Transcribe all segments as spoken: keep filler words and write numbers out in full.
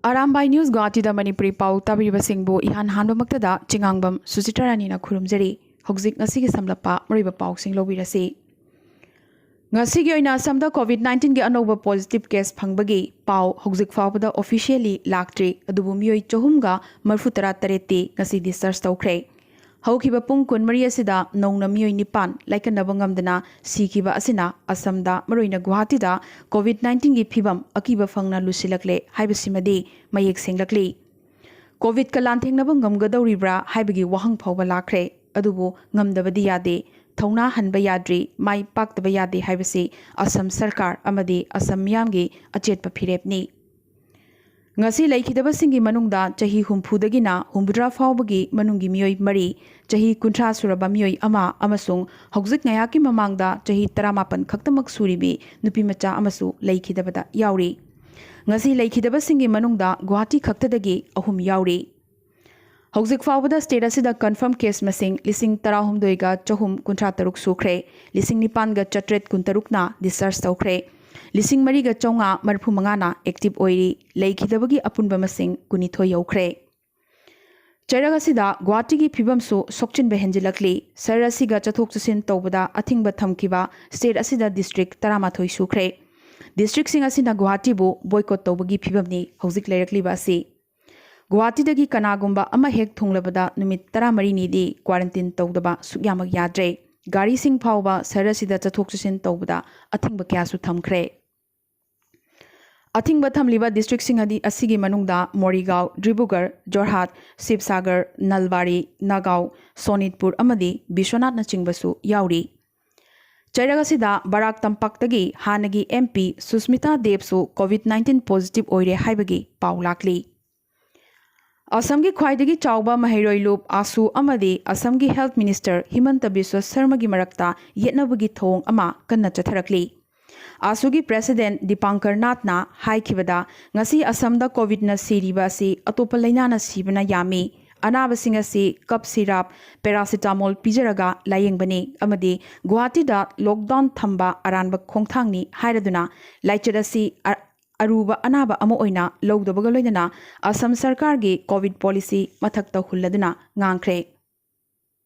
Arambai news ꯒꯨꯋꯥꯍꯥꯇꯤꯗ Manipuri ꯄꯥꯎ ꯇꯥꯕꯤꯔꯤꯕꯁꯤꯡꯕꯨ ꯏꯍꯥꯟ ꯍꯥꯟꯕꯃꯛꯇꯗ ꯆꯤꯉꯥꯡꯕꯝ ꯁꯨꯆꯤꯇ꯭ꯔꯥ ꯔꯥꯅꯤꯅ ꯈꯨꯔꯨꯝꯖꯔꯤ꯫ ꯍꯧꯖꯤꯛ ꯉꯁꯤꯒꯤ ꯁꯝꯂꯞꯄ ꯃꯔꯨꯑꯣꯏꯕ ꯄꯥꯎꯁꯤꯡ ꯂꯧꯕꯤꯔꯁꯤ꯫ ꯉꯁꯤꯒꯤ ꯑꯣꯏꯅ ꯑꯁꯥꯝꯗ ꯀꯣꯚꯤꯗ ꯅꯥꯏꯟꯇꯤꯟꯒꯤ ꯑꯅꯧꯕ ꯄꯣꯖꯤꯇꯤꯚ ꯀꯦꯁ ꯐꯪꯕꯒꯤ ꯄꯥꯎ ꯍꯧꯖꯤꯛ ꯐꯥꯎꯕꯗ ꯑꯣꯐꯤꯁꯤꯌꯦꯜꯂꯤ ꯂꯥꯛꯇ꯭ꯔꯤ꯫ ꯑꯗꯨꯕꯨ ꯃꯤꯑꯣꯏ ꯆꯍꯨꯝꯒ ꯃꯔꯤꯐꯨ ꯇꯔꯥ ꯇꯔꯦꯠꯇꯤ ꯉꯁꯤ ꯗꯤꯁꯆꯥꯔꯖ ꯇꯧꯈ꯭ꯔꯦ꯫ ꯍꯧꯈꯤꯕ ꯄꯨꯡ ꯀꯨꯟꯃꯔꯤ ꯑꯁꯤꯗ ꯅꯧꯅ ꯃꯤꯑꯣꯏ ꯅꯤꯄꯥꯟ ꯂꯥꯏꯀꯠꯅꯕ ꯉꯝꯗꯅ ꯁꯤꯈꯤꯕ ꯑꯁꯤꯅ ꯑꯁꯥꯝꯗ, ꯃꯔꯨꯑꯣꯏꯅ ꯒꯨꯋꯥꯍꯥꯇꯤꯗ ꯀꯣꯚꯤꯗ ꯅꯥꯏꯟꯇꯤꯟꯒꯤ ꯐꯤꯕꯝ ꯑꯀꯤꯕ ꯐꯪꯅ ꯂꯨꯁꯤꯜꯂꯛꯂꯦ ꯍꯥꯏꯕꯁꯤꯃꯗꯤ ꯃꯌꯦꯛ ꯁꯦꯡꯂꯛꯂꯤ꯫ ꯀꯣꯚꯤꯗꯀ ꯂꯥꯟꯊꯦꯡꯅꯕ ꯉꯝꯒꯗꯧꯔꯤꯕ꯭ꯔꯥ ꯍꯥꯏꯕꯒꯤ ꯋꯥꯍꯪ ꯐꯥꯎꯕ ꯂꯥꯛꯈ꯭ꯔꯦ꯫ ꯑꯗꯨꯕꯨ ꯉꯝꯗꯕꯗꯤ ꯌꯥꯗꯦ, ꯊꯧꯅꯥ ꯍꯟꯕ ꯌꯥꯗ꯭ꯔꯤ, ꯃꯥꯏ ꯄꯥꯛꯇꯕ ꯌꯥꯗꯦ ꯍꯥꯏꯕꯁꯤ ꯑꯁꯥꯝ ꯁꯔꯀꯥꯔ ꯑꯃꯗꯤ ꯑꯁꯥꯝ ꯃꯤꯌꯥꯝꯒꯤ ꯑꯆꯦꯠꯄ ꯐꯤꯔꯦꯞꯅꯤ꯫ ꯉꯁꯤ ꯂꯩꯈꯤꯗꯕꯁꯤꯡꯒꯤ ꯃꯅꯨꯡꯗ ꯆꯍꯤ ꯍꯨꯝꯐꯨꯗꯒꯤꯅ ꯍꯨꯝꯐꯨꯇꯔꯥ ꯐꯥꯎꯕꯒꯤ ꯃꯅꯨꯡꯒꯤ ꯃꯤꯑꯣꯏ ꯃꯔꯤ, ꯆꯍꯤ ꯀꯨꯟꯊ꯭ꯔꯥ ꯁꯨꯔꯕ ꯃꯤꯑꯣꯏ ꯑꯃ ꯑꯃꯁꯨꯡ ꯍꯧꯖꯤꯛ ꯉꯥꯏꯍꯥꯛꯀꯤ ꯃꯃꯥꯡꯗ ꯆꯍꯤ ꯇꯔꯥꯃꯥꯄꯟ ꯈꯛꯇꯃꯛ ꯁꯨꯔꯤꯕꯤ ꯅꯨꯄꯤ ꯃꯆꯥ ꯑꯃꯁꯨ ꯂꯩꯈꯤꯗꯕꯗ ꯌꯥꯎꯔꯤ꯫ ꯉꯁꯤ ꯂꯩꯈꯤꯗꯕꯁꯤꯡꯒꯤ ꯃꯅꯨꯡꯗ ꯒꯨꯋꯥꯍꯥꯇꯤ ꯈꯛꯇꯗꯒꯤ ꯑꯍꯨꯝ ꯌꯥꯎꯔꯤ꯫ ꯍꯧꯖꯤꯛ ꯐꯥꯎꯕꯗ ꯁ꯭ꯇꯦꯠ ꯑꯁꯤꯗ ꯀꯟꯐꯥꯔꯝ ꯀꯦꯁ ꯃꯁꯤꯡ ꯂꯤꯁꯤꯡ ꯇꯔꯥꯍꯨꯝꯗꯣꯏꯒ ꯆꯍꯨꯝ ꯀꯨꯟꯊ꯭ꯔꯥ ꯇꯔꯨꯛ ꯁꯨꯈ꯭ꯔꯦ꯫ ꯂꯤꯁꯤꯡ ꯅꯤꯄꯥꯟꯒ ꯆꯥꯇ꯭ꯔꯦꯠ ꯀꯨꯟꯇꯔꯨꯛꯅ ꯗꯤꯁꯆꯥꯔꯖ ꯇꯧꯈ꯭ꯔꯦ꯫ ꯂꯤꯁꯤꯡ ꯃꯔꯤꯒ ꯆꯥꯝꯃꯉꯥ ꯃꯔꯤꯐꯨ ꯃꯉꯥꯅ ꯑꯦꯛꯇꯤꯚ ꯑꯣꯏꯔꯤ꯫ ꯂꯩꯈꯤꯗꯕꯒꯤ ꯑꯄꯨꯟꯕ ꯃꯁꯤꯡ ꯀꯨꯟꯅꯤꯊꯣꯏ ꯌꯧꯈ꯭ꯔꯦ꯫ ꯆꯩꯔꯛ ꯑꯁꯤꯗ ꯒꯨꯋꯥꯍꯥꯇꯤꯒꯤ ꯐꯤꯕꯝꯁꯨ ꯁꯣꯛꯆꯤꯟꯕ ꯍꯦꯟꯖꯤꯜꯂꯛꯂꯤ꯫ ꯁꯍꯔ ꯑꯁꯤꯒ ꯆꯠꯊꯣꯛ ꯆꯠꯁꯤꯟ ꯇꯧꯕꯗ ꯑꯊꯤꯡꯕ ꯊꯝꯈꯤꯕ ꯁ꯭ꯇꯦꯠ ꯑꯁꯤꯗ ꯗꯤꯁꯇ꯭ꯔꯤꯛ ꯇꯔꯥꯃꯥꯊꯣꯏ ꯁꯨꯈ꯭ꯔꯦ꯫ ꯗꯤꯁꯇ꯭ꯔꯤꯛꯁꯤꯡ ꯑꯁꯤꯅ ꯒꯨꯋꯥꯍꯥꯇꯤꯕꯨ ꯕꯣꯏꯀꯣꯠ ꯇꯧꯕꯒꯤ ꯐꯤꯕꯝꯅꯤ ꯍꯧꯖꯤꯛ ꯂꯩꯔꯛꯂꯤꯕ ꯑꯁꯤ꯫ ꯒꯨꯋꯥꯍꯥꯇꯤꯗꯒꯤ ꯀꯅꯥꯒꯨꯝꯕ ꯑꯃ ꯍꯦꯛ ꯊꯨꯡꯂꯕꯗ ꯅꯨꯃꯤꯠ ꯇꯔꯥꯃꯔꯤꯅꯤꯗꯤ ꯀ꯭ꯋꯥꯔꯦꯟꯇꯤꯟ ꯇꯧꯗꯕ ꯁꯨꯛꯌꯥꯃꯛ ꯌꯥꯗ꯭ꯔꯦ꯫ ꯒꯥꯔꯤꯁꯤꯡ ꯐꯥꯎꯕ ꯁꯍꯔ ꯑꯁꯤꯗ ꯆꯠꯊꯣꯛ ꯆꯠꯁꯤꯟ ꯇꯧꯕꯗ ꯑꯊꯤꯡꯕ ꯀꯌꯥꯁꯨ ꯊꯝꯈ꯭ꯔꯦ꯫ ꯑꯊꯤꯡꯕ ꯊꯝꯂꯤꯕ ꯗꯤꯁꯇ꯭ꯔꯤꯛꯁꯤꯡ ꯑꯗꯤ ꯑꯁꯤꯒꯤ ꯃꯅꯨꯡꯗ ꯃꯣꯔꯤꯒꯥꯎ, ꯗꯤꯕ꯭ꯔꯨꯒꯔ, ꯖꯣꯔꯍꯥꯠ, ꯁꯤꯕꯁꯥꯒꯔ, ꯅꯜꯕꯥꯔꯤ, ꯅꯥꯒꯥꯎ, ꯁꯣꯅꯤꯠꯄꯨꯔ ꯑꯃꯗꯤ ꯕꯤꯁ꯭ꯋꯅꯥꯊꯅꯆꯤꯡꯕꯁꯨ ꯌꯥꯎꯔꯤ꯫ ꯆꯩꯔꯛ ꯑꯁꯤꯗ ꯕꯔꯥꯛ ꯇꯝꯄꯥꯛꯇꯒꯤ ꯍꯥꯟꯅꯒꯤ ꯑꯦꯝ ꯄꯤ ꯁꯨꯁꯃꯤꯇꯥ ꯗꯦꯕꯁꯨ ꯀꯣꯚꯤꯗ ꯅꯥꯏꯟꯇꯤꯟ ꯄꯣꯖꯤꯇꯤꯚ ꯑꯣꯏꯔꯦ ꯍꯥꯏꯕꯒꯤ ꯄꯥꯎ ꯂꯥꯛꯂꯤ꯫ ꯑꯁꯥꯝꯒꯤ ꯈ꯭ꯋꯥꯏꯗꯒꯤ ꯆꯥꯎꯕ ꯃꯍꯩꯔꯣꯏ ꯂꯨꯞ ꯑꯥꯁꯨ ꯑꯃꯗꯤ ꯑꯁꯥꯝꯒꯤ ꯍꯦꯜꯊ ꯃꯤꯅꯤꯁꯇꯔ ꯍꯤꯃꯟꯇ ꯕꯤꯁ꯭ꯋ ꯁꯔꯃꯒꯤ ꯃꯔꯛꯇ ꯌꯦꯠꯅꯕꯒꯤ ꯊꯧꯑꯣꯡ ꯑꯃ ꯀꯟꯅ ꯆꯠꯊꯔꯛꯂꯤ꯫ ꯑꯥꯁꯨꯒꯤ ꯄ꯭ꯔꯦꯁꯤꯗꯦꯟꯠ ꯗꯤꯄꯥꯡꯀꯔ ꯅꯥꯊꯅ ꯍꯥꯏꯈꯤꯕꯗ, ꯉꯁꯤ ꯑꯁꯥꯝꯗ ꯀꯣꯚꯤꯗꯅ ꯁꯤꯔꯤꯕ ꯑꯁꯤ ꯑꯇꯣꯞꯄ ꯂꯥꯏꯅꯥꯅ ꯁꯤꯕꯅ ꯌꯥꯝꯃꯤ꯫ ꯑꯅꯥꯕꯁꯤꯡ ꯑꯁꯤ ꯀꯞ ꯁꯤꯔꯥꯞ, ꯄꯦꯔꯥꯁꯤꯇꯥꯃꯣꯜ ꯄꯤꯖꯔꯒ ꯂꯥꯌꯦꯡꯕꯅꯤ ꯑꯃꯗꯤ ꯒꯨꯋꯥꯍꯥꯇꯤꯗ ꯂꯣꯛꯗꯥꯎꯟ ꯊꯝꯕ ꯑꯔꯥꯟꯕ ꯈꯣꯡꯊꯥꯡꯅꯤ ꯍꯥꯏꯔꯗꯨꯅ ꯂꯥꯏꯆꯠ ꯑꯁꯤ ꯑ-, ꯑꯔꯨꯕ ꯑꯅꯥꯕ ꯑꯃ ꯑꯣꯏꯅ ꯂꯧꯗꯕꯒ ꯂꯣꯏꯅꯅ ꯑꯁꯥꯝ ꯁꯔꯀꯥꯔꯒꯤ ꯀꯣꯚꯤꯗ ꯄꯣꯂꯤꯁꯤ ꯃꯊꯛꯇ ꯍꯨꯜꯂꯗꯨꯅ ꯉꯥꯡꯈ꯭ꯔꯦ꯫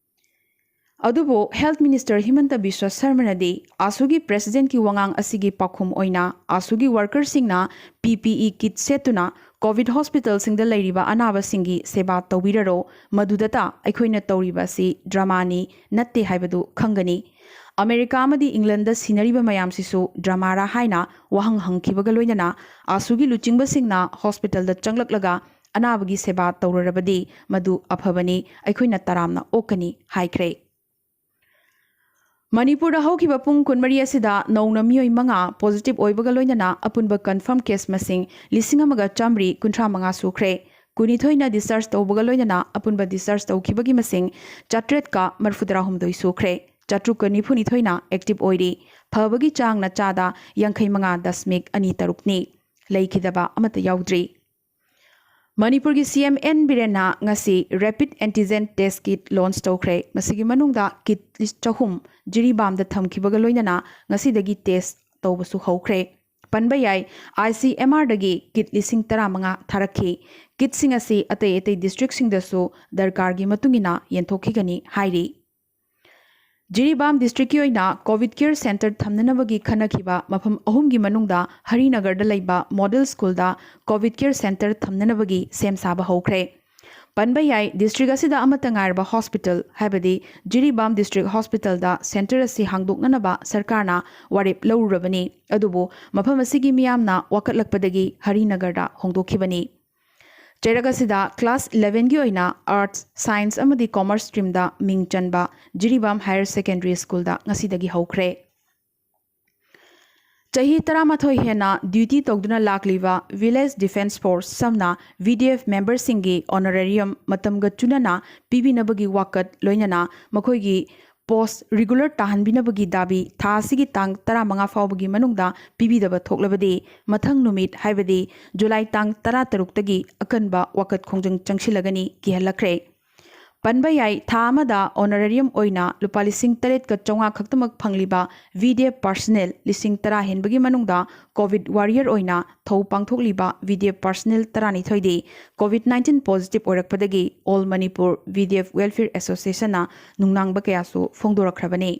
ꯑꯗꯨꯕꯨ ꯍꯦꯜꯊ ꯃꯤꯅꯤꯁꯇꯔ ꯍꯤꯃꯟꯇ ꯕꯤꯁ꯭ꯋ ꯁꯔꯃꯅꯗꯤ ꯑꯥꯁꯨꯒꯤ ꯄ꯭ꯔꯦꯁꯤꯗꯦꯟꯠꯀꯤ ꯋꯥꯉꯥꯡ ꯑꯁꯤꯒꯤ ꯄꯥꯎꯈꯨꯝ ꯑꯣꯏꯅ ꯑꯥꯁꯨꯒꯤ ꯋꯥꯔꯀꯔꯁꯤꯡꯅ ꯄꯤ ꯄꯤ ꯏ ꯀꯤꯠ ꯁꯦꯠꯇꯨꯅ ꯀꯣꯚꯤꯗ ꯍꯣꯁꯄꯤꯇꯥꯜꯁꯤꯡꯗ ꯂꯩꯔꯤꯕ ꯑꯅꯥꯕꯁꯤꯡꯒꯤ ꯁꯦꯕꯥ ꯇꯧꯕꯤꯔꯔꯣ, ꯃꯗꯨꯗꯇ ꯑꯩꯈꯣꯏꯅ ꯇꯧꯔꯤꯕ ꯑꯁꯤ ꯗ꯭ꯔꯃꯥꯅꯤ, ꯅꯠꯇꯦ ꯍꯥꯏꯕꯗꯨ ꯈꯪꯒꯅꯤ꯫ ꯑꯃꯦꯔꯤꯀꯥ ꯑꯃꯗꯤ ꯏꯪꯂꯟꯗ ꯁꯤꯟꯅꯔꯤꯕ ꯃꯌꯥꯝꯁꯤꯁꯨ ꯗ꯭ꯔꯃꯥꯔꯥ ꯍꯥꯏꯅ ꯋꯥꯍꯪ ꯍꯪꯈꯤꯕꯒ ꯂꯣꯏꯅꯅ ꯑꯥꯁꯨꯒꯤ ꯂꯨꯆꯤꯡꯕꯁꯤꯡꯅ ꯍꯣꯁꯄꯤꯇꯥꯜꯗ ꯆꯪꯂꯛꯂꯒ ꯑꯅꯥꯕꯒꯤ ꯁꯦꯕꯥ ꯇꯧꯔꯔꯕꯗꯤ ꯃꯗꯨ ꯑꯐꯕꯅꯤ, ꯑꯩꯈꯣꯏꯅ ꯇꯔꯥꯝꯅ ꯑꯣꯛꯀꯅꯤ ꯍꯥꯏꯈ꯭ꯔꯦ꯫ ꯃꯅꯤꯄꯨꯔꯗ ꯍꯧꯈꯤꯕ ꯄꯨꯡ ꯀꯨꯟꯃꯔꯤ ꯑꯁꯤꯗ ꯅꯧꯅ ꯃꯤꯑꯣꯏ ꯃꯉꯥ ꯄꯣꯖꯤꯇꯤꯚ ꯑꯣꯏꯕꯒ ꯂꯣꯏꯅꯅ ꯑꯄꯨꯟꯕ ꯀꯟꯐꯥꯔꯝ ꯀꯦꯁ ꯃꯁꯤꯡ ꯂꯤꯁꯤꯡ ꯑꯃꯒ ꯆꯥꯃꯔꯤ ꯀꯨꯟꯊ꯭ꯔꯥ ꯃꯉꯥ ꯁꯨꯈ꯭ꯔꯦ꯫ ꯀꯨꯟꯅꯤꯊꯣꯏꯅ ꯗꯤꯁꯆꯥꯔꯖ ꯇꯧꯕꯒ ꯂꯣꯏꯅꯅ ꯑꯄꯨꯟꯕ ꯗꯤꯁꯆꯥꯔꯖ ꯇꯧꯈꯤꯕꯒꯤ ꯃꯁꯤꯡ ꯆꯥꯇ꯭ꯔꯦꯠꯀ ꯃꯔꯐꯨꯇꯔꯥꯍꯨꯝꯗꯣꯏ ꯁꯨꯈ꯭ꯔꯦ꯫ ꯆꯥꯇ꯭ꯔꯨꯛꯀ ꯅꯤꯐꯨꯅꯤꯊꯣꯏꯅ ꯑꯦꯛꯇꯤꯚ ꯑꯣꯏꯔꯤ꯫ ꯐꯕꯒꯤ ꯆꯥꯡꯅ ꯆꯥꯗ ꯌꯥꯡꯈꯩ ꯃꯉꯥ ꯗꯁꯃꯤꯛ ꯑꯅꯤ ꯇꯔꯨꯛꯅꯤ꯫ ꯂꯩꯈꯤꯗꯕ ꯑꯃꯠꯇ ꯌꯥꯎꯗ꯭ꯔꯤ꯫ ꯃꯅꯤꯄꯨꯔꯒꯤ ꯁꯤ ꯑꯦꯝ ꯑꯦꯟ ꯕꯤꯔꯦꯟꯅ ꯉꯁꯤ ꯔꯦꯄꯤꯗ ꯑꯦꯟꯇꯤꯖꯦꯟ ꯇꯦꯁ ꯀꯤꯠ ꯂꯣꯟꯆ ꯇꯧꯈ꯭ꯔꯦ꯫ ꯃꯁꯤꯒꯤ ꯃꯅꯨꯡꯗ ꯀꯤꯠ ꯆꯍꯨꯝ ꯖꯤꯔꯤꯕꯥꯝꯗ ꯊꯝꯈꯤꯕꯒ ꯂꯣꯏꯅꯅ ꯉꯁꯤꯗꯒꯤ ꯇꯦꯁ ꯇꯧꯕꯁꯨ ꯍꯧꯈ꯭ꯔꯦ꯫ ꯄꯟꯕ ꯌꯥꯏ, ꯑꯥꯏ ꯁꯤ ꯑꯦꯝ ꯑꯥꯔꯗꯒꯤ ꯀꯤꯠ ꯂꯤꯁꯤꯡ ꯇꯔꯥꯃꯉꯥ ꯊꯥꯔꯛꯈꯤ꯫ ꯀꯤꯠꯁꯤꯡ ꯑꯁꯤ ꯑꯇꯩ ꯑꯇꯩ ꯗꯤꯁꯇ꯭ꯔꯤꯛꯁꯤꯡꯗꯁꯨ ꯗꯔꯀꯥꯔꯒꯤ ꯃꯇꯨꯡ ꯏꯟꯅ ꯌꯦꯟꯊꯣꯛꯈꯤꯒꯅꯤ ꯍꯥꯏꯔꯤ꯫ ꯖꯤꯔꯤꯕꯥꯝ ꯗꯤꯁꯇ꯭ꯔꯤꯛꯀꯤ ꯑꯣꯏꯅ ꯀꯣꯚꯤꯗ ꯀꯤꯌꯔ ꯁꯦꯟꯇꯔ ꯊꯝꯅꯅꯕꯒꯤ ꯈꯟꯅꯈꯤꯕ ꯃꯐꯝ ꯑꯍꯨꯝꯒꯤ ꯃꯅꯨꯡꯗ ꯍꯔꯤꯅꯒꯔꯗ ꯂꯩꯕ ꯃꯣꯗꯦꯜ ꯁ꯭ꯀꯨꯜꯗ ꯀꯣꯚꯤꯗ ꯀꯤꯌꯔ ꯁꯦꯟꯇꯔ ꯊꯝꯅꯅꯕꯒꯤ ꯁꯦꯝ ꯁꯥꯕ ꯍꯧꯈ꯭ꯔꯦ꯫ ꯄꯟꯕ ꯌꯥꯏ, ꯗꯤꯁꯇ꯭ꯔꯤꯛ ꯑꯁꯤꯗ ꯑꯃꯠꯇ ꯉꯥꯏꯔꯕ ꯍꯣꯁꯄꯤꯇꯥꯜ, ꯍꯥꯏꯕꯗꯤ ꯖꯤꯔꯤꯕꯥꯝ ꯗꯤꯁꯇ꯭ꯔꯤꯛ ꯍꯣꯁꯄꯤꯇꯥꯜꯗ ꯁꯦꯟꯇꯔ ꯑꯁꯤ ꯍꯥꯡꯗꯣꯛꯅꯅꯕ ꯁꯔꯀꯥꯔꯅ ꯋꯥꯔꯦꯞ ꯂꯧꯔꯨꯔꯕꯅꯤ꯫ ꯑꯗꯨꯕꯨ ꯃꯐꯝ ꯑꯁꯤꯒꯤ ꯃꯤꯌꯥꯝꯅ ꯋꯥꯀꯠꯂꯛꯄꯗꯒꯤ ꯍꯔꯤꯅꯒꯔꯗ ꯍꯣꯡꯗꯣꯛꯈꯤꯕꯅꯤ꯫ ꯆꯩꯔꯛ ꯑꯁꯤꯗ ꯀ꯭ꯂꯥꯁ ꯏꯂꯦꯚꯦꯟꯒꯤ ꯑꯣꯏꯅ ꯑꯥꯔꯠꯁ, ꯁꯥꯏꯟꯁ ꯑꯃꯗꯤ ꯀꯣꯃꯔꯁ ꯁ꯭ꯇ꯭ꯔꯤꯝꯗ ꯃꯤꯡ ꯆꯟꯕ ꯖꯤꯔꯤꯕꯥꯝ ꯍꯥꯌꯔ ꯁꯦꯀꯦꯟꯗꯔꯤ ꯁ꯭ꯀꯨꯜꯗ ꯉꯁꯤꯗꯒꯤ ꯍꯧꯈ꯭ꯔꯦ꯫ ꯆꯍꯤ ꯇꯔꯥꯃꯥꯊꯣꯏ ꯍꯦꯟꯅ ꯗ꯭ꯌꯨꯇꯤ ꯇꯧꯗꯨꯅ ꯂꯥꯛꯂꯤꯕ ꯚꯤꯂꯦꯖ ꯗꯤꯐꯦꯟꯁ ꯐꯣꯔꯁ, ꯁꯝꯅ ꯚꯤ ꯗꯤ ꯑꯦꯐ ꯃꯦꯝꯕꯔꯁꯤꯡꯒꯤ ꯑꯣꯅꯔꯦꯔꯤꯌꯝ ꯃꯇꯝꯒ ꯆꯨꯅꯅ ꯄꯤꯕꯤꯅꯕꯒꯤ ꯋꯥꯀꯠ, ꯂꯣꯏꯅꯅ ꯃꯈꯣꯏꯒꯤ ꯄꯣꯁ ꯔꯤꯒꯨꯂꯔ ꯇꯥꯍꯟꯕꯤꯅꯕꯒꯤ ꯗꯥꯕꯤ ꯊꯥ ꯑꯁꯤꯒꯤ ꯇꯥꯡ ꯇꯔꯥꯃꯉꯥ ꯐꯥꯎꯕꯒꯤ ꯃꯅꯨꯡꯗ ꯄꯤꯕꯤꯗꯕ ꯊꯣꯛꯂꯕꯗꯤ ꯃꯊꯪ ꯅꯨꯃꯤꯠ, ꯍꯥꯏꯕꯗꯤ ꯖꯨꯂꯥꯏ ꯇꯥꯡ ꯇꯔꯥꯇꯔꯨꯛꯇꯒꯤ ꯑꯀꯟꯕ ꯋꯥꯀꯠ ꯈꯣꯡꯖꯪ ꯆꯪꯁꯤꯜꯂꯒꯅꯤ ꯀꯤꯍꯜꯂꯛꯈ꯭ꯔꯦ꯫ ꯄꯟꯕ ꯌꯥꯏ, ꯊꯥ ꯑꯃꯗ ꯑꯣꯅꯔꯦꯔꯤꯌꯝ ꯑꯣꯏꯅ ꯂꯨꯄꯥ ꯂꯤꯁꯤꯡ ꯇꯔꯦꯠꯀ ꯆꯥꯝꯃꯉꯥ ꯈꯛꯇꯃꯛ ꯐꯪꯂꯤꯕ ꯚꯤ ꯗꯤ ꯑꯦꯐ ꯄꯥꯔꯁꯅꯦꯜ ꯂꯤꯁꯤꯡ ꯇꯔꯥ ꯍꯦꯟꯕꯒꯤ ꯃꯅꯨꯡꯗ ꯀꯣꯚꯤꯗ ꯋꯥꯔꯤꯌꯔ ꯑꯣꯏꯅ ꯊꯧ ꯄꯥꯡꯊꯣꯛꯂꯤꯕ ꯚꯤ ꯗꯤ ꯑꯦꯐ ꯄꯥꯔꯁꯅꯦꯜ ꯇꯔꯥꯅꯤꯊꯣꯏꯗꯤ ꯀꯣꯚꯤꯗ ꯅꯥꯏꯟꯇꯤꯟ ꯄꯣꯖꯤꯇꯤꯚ ꯑꯣꯏꯔꯛꯄꯗꯒꯤ all Manipur V D F welfare ꯑꯦꯁꯣꯁꯤꯌꯦꯁꯟꯅ ꯅꯨꯡꯅꯥꯡꯕ ꯀꯌꯥꯁꯨ ꯐꯣꯡꯗꯣꯔꯛꯈ꯭ꯔꯕꯅꯤ꯫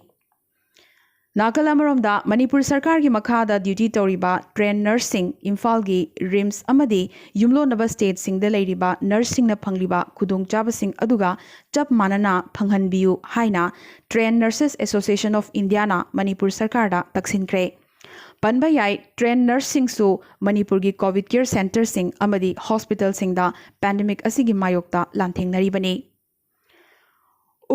ꯅꯥꯀꯜ ꯑꯃꯔꯣꯝꯗ, ꯃꯅꯤꯄꯨꯔ ꯁꯔꯀꯥꯔꯒꯤ ꯃꯈꯥꯗ ꯗ꯭ꯌꯨꯇꯤ ꯇꯧꯔꯤꯕ ꯇ꯭ꯔꯦꯟ ꯅꯔꯁꯁꯤꯡ, ꯏꯝꯐꯥꯜꯒꯤ ꯔꯤꯝꯁ ꯑꯃꯗꯤ ꯌꯨꯝꯂꯣꯟꯅꯕ ꯁ꯭ꯇꯦꯠꯁꯤꯡꯗ ꯂꯩꯔꯤꯕ ꯅꯔꯁꯁꯤꯡꯅ ꯐꯪꯂꯤꯕ ꯈꯨꯗꯣꯡꯆꯥꯕꯁꯤꯡ ꯑꯗꯨꯒ ꯆꯞ ꯃꯥꯟꯅꯅ ꯐꯪꯍꯟꯕꯤꯌꯨ ꯍꯥꯏꯅ ꯇ꯭ꯔꯦꯟ ꯅꯔꯁꯦꯁ ꯑꯦꯁꯣꯁꯤꯌꯦꯁꯟ ꯑꯣꯐ ꯏꯟꯗꯤꯌꯥꯅ ꯃꯅꯤꯄꯨꯔ ꯁꯔꯀꯥꯔꯗ ꯇꯛꯁꯤꯟꯈ꯭ꯔꯦ꯫ ꯄꯟꯕ ꯌꯥꯏ, ꯇ꯭ꯔꯦꯟ ꯅꯔꯁꯁꯤꯡꯁꯨ ꯃꯅꯤꯄꯨꯔꯒꯤ ꯀꯣꯚꯤꯗ ꯀꯤꯌꯔ ꯁꯦꯟꯇꯔꯁꯤꯡ ꯑꯃꯗꯤ ꯍꯣꯁꯄꯤꯇꯥꯜꯁꯤꯡꯗ ꯄꯦꯟꯗꯦꯃꯤꯛ ꯑꯁꯤꯒꯤ ꯃꯥꯌꯣꯛꯇ ꯂꯥꯟꯊꯦꯡꯅꯔꯤꯕꯅꯤ꯫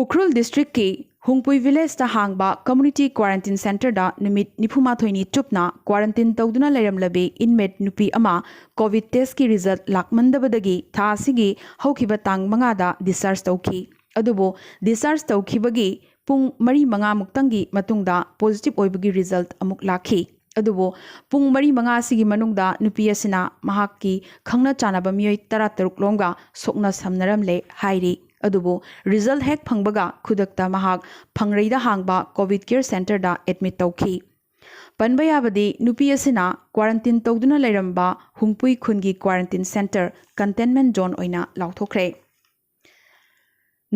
ꯎꯈ꯭ꯔꯨꯜ ꯗꯤꯁꯇ꯭ꯔꯤꯛꯀꯤ ꯍꯨꯡꯄꯨꯏ ꯚꯤꯂꯦꯖꯇ ꯍꯥꯡꯕ ꯀꯝꯃ꯭ꯌꯨꯅꯤꯇꯤ ꯀ꯭ꯋꯥꯔꯦꯟꯇꯤꯟ ꯁꯦꯟꯇꯔꯗ ꯅꯨꯃꯤꯠ ꯅꯤꯐꯨꯃꯥꯊꯣꯏꯅꯤ ꯆꯨꯞꯅ ꯀ꯭ꯋꯥꯔꯦꯟꯇꯤꯟ ꯇꯧꯗꯨꯅ ꯂꯩꯔꯝꯂꯕꯤ ꯏꯟꯃꯦꯠ ꯅꯨꯄꯤ ꯑꯃ ꯀꯣꯚꯤꯗ ꯇꯦꯁꯀꯤ ꯔꯤꯖꯜꯠ ꯂꯥꯛꯃꯟꯗꯕꯗꯒꯤ ꯊꯥ ꯑꯁꯤꯒꯤ ꯍꯧꯈꯤꯕ ꯇꯥꯡ ꯃꯉꯥꯗ ꯗꯤꯁꯆꯥꯔꯖ ꯇꯧꯈꯤ꯫ ꯑꯗꯨꯕꯨ ꯗꯤꯁꯆꯥꯔꯖ ꯇꯧꯈꯤꯕꯒꯤ ꯄꯨꯡ ꯃꯔꯤ ꯃꯉꯥꯃꯨꯛꯇꯪꯒꯤ ꯃꯇꯨꯡꯗ ꯄꯣꯖꯤꯇꯤꯚ ꯑꯣꯏꯕꯒꯤ ꯔꯤꯖꯜꯠ ꯑꯃꯨꯛ ꯂꯥꯛꯈꯤ꯫ ꯑꯗꯨꯕꯨ ꯄꯨꯡ ꯃꯔꯤ ꯃꯉꯥ ꯑꯁꯤꯒꯤ ꯃꯅꯨꯡꯗ ꯅꯨꯄꯤ ꯑꯁꯤꯅ ꯃꯍꯥꯛꯀꯤ ꯈꯪꯅ ꯆꯥꯟꯅꯕ ꯃꯤꯑꯣꯏ ꯇꯔꯥꯇꯔꯨꯛ ꯂꯣꯝꯒ ꯁꯣꯛꯅ ꯁꯝꯅꯔꯝꯂꯦ ꯍꯥꯏꯔꯤ꯫ ꯑꯗꯨꯕꯨ ꯔꯤꯖꯜꯠ ꯍꯦꯛ ꯐꯪꯕꯒ ꯈꯨꯗꯛꯇ ꯃꯍꯥꯛ ꯐꯪꯔꯩꯗ ꯍꯥꯡꯕ ꯀꯣꯚꯤꯗ ꯀꯤꯌꯔ ꯁꯦꯟꯇꯔꯗ ꯑꯦꯗꯃꯤꯠ ꯇꯧꯈꯤ꯫ ꯄꯟꯕ ꯌꯥꯕꯗꯤ, ꯅꯨꯄꯤ ꯑꯁꯤꯅ ꯀ꯭ꯋꯥꯔꯦꯟꯇꯤꯟ ꯇꯧꯗꯨꯅ ꯂꯩꯔꯝꯕ ꯍꯨꯡꯄꯨꯏ ꯈꯨꯟꯒꯤ ꯀ꯭ꯋꯥꯔꯦꯟꯇꯤꯟ ꯁꯦꯟꯇꯔ ꯀꯟꯇꯦꯟꯃꯦꯟ ꯖꯣꯟ ꯑꯣꯏꯅ ꯂꯥꯎꯊꯣꯛꯈ꯭ꯔꯦ꯫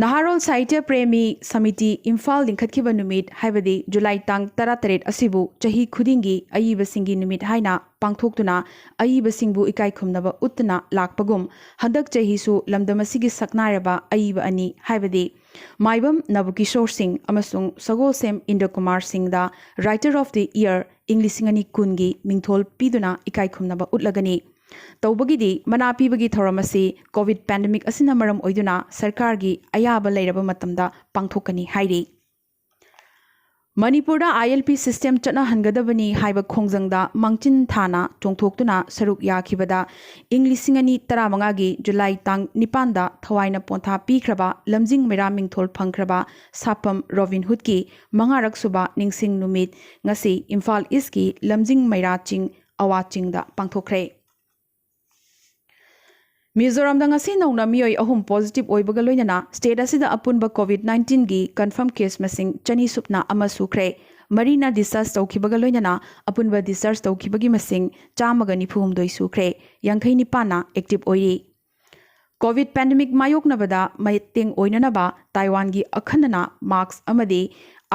ꯅꯍꯥꯔꯣꯜ ꯁꯥꯍꯤꯇ꯭ꯌ ꯄ꯭ꯔꯦꯃꯤ ꯁꯃꯤꯇꯤ ꯏꯝꯐꯥꯜ ꯂꯤꯡꯈꯠꯈꯤꯕ ꯅꯨꯃꯤꯠ, ꯍꯥꯏꯕꯗꯤ ꯖꯨꯂꯥꯏ ꯇꯥꯡ ꯇꯔꯥꯇꯔꯦꯠ ꯑꯁꯤꯕꯨ ꯆꯍꯤ ꯈꯨꯗꯤꯡꯒꯤ ꯑꯏꯕꯁꯤꯡꯒꯤ ꯅꯨꯃꯤꯠ ꯍꯥꯏꯅ ꯄꯥꯡꯊꯣꯛꯇꯨꯅ ꯑꯏꯕꯁꯤꯡꯕꯨ ꯏꯀꯥꯏ ꯈꯨꯝꯅꯕ ꯎꯠꯇꯨꯅ ꯂꯥꯛꯄꯒꯨꯝ, ꯍꯟꯗꯛ ꯆꯍꯤꯁꯨ ꯂꯝꯗꯝ ꯑꯁꯤꯒꯤ ꯁꯛꯅꯥꯏꯔꯕ ꯑꯏꯕ ꯑꯅꯤ, ꯍꯥꯏꯕꯗꯤ ꯃꯥꯏꯕꯝ ꯅꯕꯀꯤꯁꯣꯔ ꯁꯤꯡ ꯑꯃꯁꯨꯡ ꯁꯒꯣꯜꯁꯦꯝ ꯏꯟꯗ꯭ꯔꯀꯨꯃꯥꯔ ꯁꯤꯡꯗ Writer of the Year ꯏꯪ ꯂꯤꯁꯤꯡ ꯑꯅꯤ ꯀꯨꯟꯒꯤ ꯃꯤꯡꯊꯣꯜ ꯄꯤꯗꯨꯅ ꯏꯀꯥꯏ ꯈꯨꯝꯅꯕ ꯎꯠꯂꯒꯅꯤ꯫ ꯇꯧꯕꯒꯤꯗꯤ ꯃꯅꯥ ꯄꯤꯕꯒꯤ ꯊꯧꯔꯝ ꯑꯁꯤ ꯀꯣꯚꯤꯗ ꯄꯦꯟꯗꯦꯃꯤꯛ ꯑꯁꯤꯅ ꯃꯔꯝ ꯑꯣꯏꯗꯨꯅ ꯁꯔꯀꯥꯔꯒꯤ ꯑꯌꯥꯕ ꯂꯩꯔꯕ ꯃꯇꯝꯗ ꯄꯥꯡꯊꯣꯛꯀꯅꯤ ꯍꯥꯏꯔꯤ꯫ ꯃꯅꯤꯄꯨꯔꯗ ꯑꯥꯏ ꯑꯦꯜ ꯄꯤ ꯁꯤꯁꯇꯦꯝ ꯆꯠꯅꯍꯟꯒꯗꯕꯅꯤ ꯍꯥꯏꯕ ꯈꯣꯡꯖꯪꯗ ꯃꯥꯡꯆꯤꯟ ꯊꯥꯅ ꯆꯣꯡꯊꯣꯛꯇꯨꯅ ꯁꯔꯨꯛ ꯌꯥꯈꯤꯕꯗ ꯏꯪ ꯂꯤꯁꯤꯡ ꯑꯅꯤ ꯇꯔꯥꯃꯉꯥꯒꯤ ꯖꯨꯂꯥꯏ ꯇꯥꯡ ꯅꯤꯄꯥꯟꯗ ꯊꯋꯥꯏꯅ ꯄꯣꯟꯊꯥ ꯄꯤꯈ꯭ꯔꯕ ꯂꯝꯖꯤꯡ ꯃꯩꯔꯥ ꯃꯤꯡꯊꯣꯜ ꯐꯪꯈ꯭ꯔꯕ ꯁꯥꯄꯝ ꯔꯣꯕꯤꯟ ꯍꯨꯗꯀꯤ ꯃꯉꯥꯔꯛ ꯁꯨꯕ ꯅꯤꯡꯁꯤꯡ ꯅꯨꯃꯤꯠ ꯉꯁꯤ ꯏꯝꯐꯥꯜ ꯏꯁꯀꯤ ꯂꯝꯖꯤꯡ ꯃꯩꯔꯥ ꯆꯤꯡ, ꯑꯋꯥ ꯆꯤꯡꯗ ꯄꯥꯡꯊꯣꯛꯈ꯭ꯔꯦ꯫ ꯃꯤꯖꯣꯔꯥꯝꯗ ꯉꯁꯤ ꯅꯧꯅ ꯃꯤꯑꯣꯏ ꯑꯍꯨꯝ ꯄꯣꯖꯤꯇꯤꯚ ꯑꯣꯏꯕꯒ ꯂꯣꯏꯅꯅ ꯁ꯭ꯇꯦꯠ ꯑꯁꯤꯗ ꯑꯄꯨꯟꯕ ꯀꯣꯚꯤꯗ ꯅꯥꯏꯟꯇꯤꯟꯒꯤ ꯀꯟꯐꯥꯔꯝ ꯀꯦꯁ ꯃꯁꯤꯡ ꯆꯅꯤ ꯁꯨꯞꯅ ꯑꯃ ꯁꯨꯈ꯭ꯔꯦ꯫ ꯃꯔꯤꯅ ꯗꯤꯁꯆꯥꯔꯖ ꯇꯧꯈꯤꯕꯒ ꯂꯣꯏꯅꯅ ꯑꯄꯨꯟꯕ ꯗꯤꯁꯆꯥꯔꯖ ꯇꯧꯈꯤꯕꯒꯤ ꯃꯁꯤꯡ ꯆꯥꯝꯃꯒ ꯅꯤꯐꯨ ꯍꯨꯝꯗꯣꯏ ꯁꯨꯈ꯭ꯔꯦ꯫ ꯌꯥꯡꯈꯩ ꯅꯤꯄꯥꯟꯅ ꯑꯦꯛꯇꯤꯚ ꯑꯣꯏꯔꯤ꯫ ꯀꯣꯚꯤꯗ ꯄꯦꯟꯗꯦꯃꯤꯛ ꯃꯥꯌꯣꯛꯅꯕꯗ ꯃꯇꯦꯡ ꯑꯣꯏꯅꯅꯕ ꯇꯥꯏꯋꯥꯟꯒꯤ ꯑꯈꯟꯅꯅ ꯃꯥꯁꯛ ꯑꯃꯗꯤ